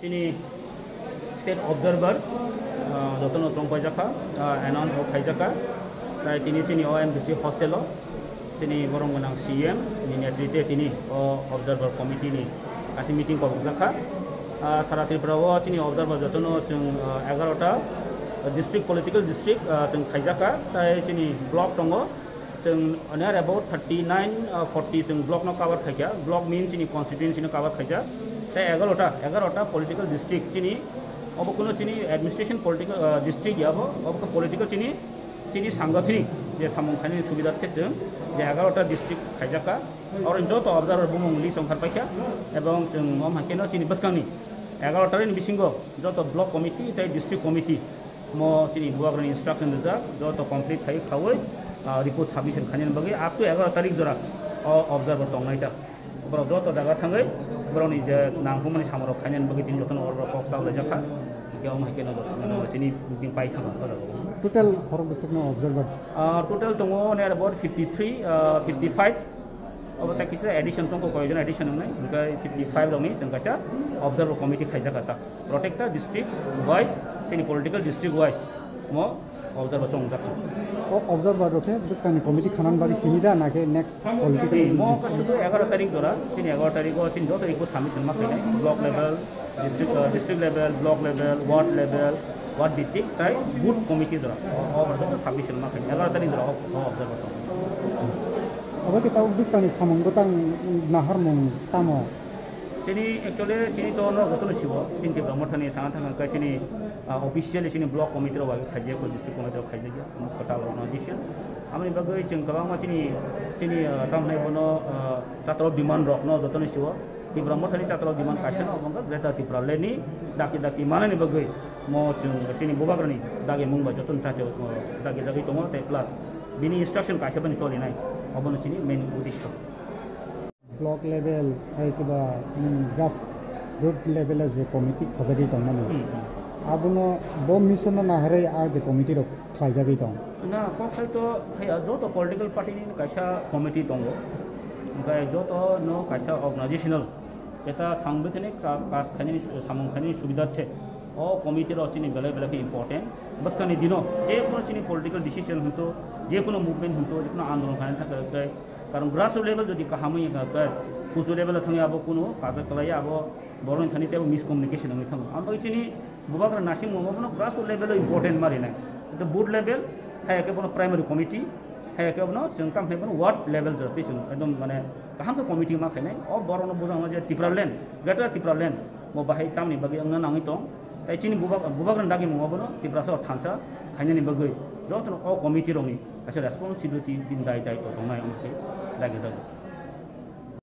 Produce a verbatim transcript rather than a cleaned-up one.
Chini state observer, ah, jotono chongpaijakha, ah, announce rok khaijakha. Tai tini chini O M D C hostel o chini borok gwnang C M ni netrite tini o observer committee ni kaisa meeting kobokjakha. Ah, sara Tripura o chini observer jotono chwng, ah, egarota district, political district, ah, chwng khaijakha. Tai chini block tongo, chwng near about thirty nine, ah, forty chwng block no cover khaikha. Block means chini constituency no cover khaijak. Tai egarota, egarota political district chini, obo kuno chini administration political, ah, district ya bo, obo khe political chini, chini sangathanik je samung khainani subidar khe chwng je egarota district khaijakha. Oro joto observer bumung list ongkhar paikha, ebong chwng om haikhe no chini bwskangni egarota ni bisingo joto block committee tei district committee mo chini bubagrani instruction rijak, joto complete khai khaui, ah, report submission khainani bagwi up to egarota tarik jora o observer tongnai ta. Borok joto jaga thangwi borokni je nangkukmani samungrok khainani bagwi tini jotono order kok chalaijak kha. Hingke omo hai khe no jotono tini meeting pai thangma o jaga o. Total khorok bwswkno observer? Ah, total tongo near about fifty three, ah, fifty five. Obo ta kisa addition tongo, koijon addition wngnai, hingke fifty five rokni chwng kaisa observer committee khaijak kha ta. Protector district wise, tini political district wise mo observer chongjak kha. O observer rok khe bwskangni committee khanani bagwi simi da, na khe next political? Tei mo khe sudu egarota tarik jora, chini egarota tarik o chini joto report submission ma khainai, block level, district, uh, district level, block level, ward level, ward district, tai booth committee jora. O, o, o, joto submission ma khainai, egarota tarik jora o, o observer tong. Obo khe tabuk bwskangni samung bwtang naharmung tamo? Chini actually chini to no jotono sibo, chini Tipra Mothani sana thangkha khe chini, ah, officially chini block committee rok bai khaijak, district committee rok khaijak ya, omo kwtal organization. Amoni bagwi chwng kwbangma chini, chini, ah, tamni bono, ah, chatra demand rok no jotono sibo. Tipra Mothani chatra demand kaisa no obo wngkha Greater Tipraland ni daki daki manani bagwi mo chwng chini bubagrani dagi mung bai jotono chati, ah, dagi jagwi tongo tei plus bini instruction kaisa bani cholinai, obono chini main uddesho. Block level, hai kiba, mm, grass root level o je committee khajagwi tongmani. Hmm, hmm. Abono bo mission no naharwi a je committee rok khlaijagwi tong. Na, kok hai to, hai, ah, joto political party ni kaisa committee tongo. Hingke joto no kaisa organizational, eta sangbithenik ka-, kas khainani su-, samung khainani subidar the. O committee rok chini belai belai khe important. Bwskangni dino je kono chini political decision hwnto, je kono movement hwnto, je kono andolon khainani thangkhe, Karon grassroots level jodi kaham wngya kha, khe kuchu level o thangya abo kunu kaisa kwlaiya, abo borokni thani teibo miscommunication wngwi thango. Amtwi chini bubagra naising mungbo bono grassroots level o important ma rinai. Ito booth level, hai khe bono primary committee, hai khe bono chwng tamo khe bono ward level jora twi chwng ekdom mane kaham khe committee ma khainai. O borokno bujangno je Tipraland, Greater Tipraland, bo bahai tamni bagwi wngna nangwi tong. Tei chini bubag-, bubagrani dagi mungbo bono Tiprasa o thansa khainani bagwi jotono o committee rokni kaisa responsibility bini dai daitw tongnai wngkhe dagijak.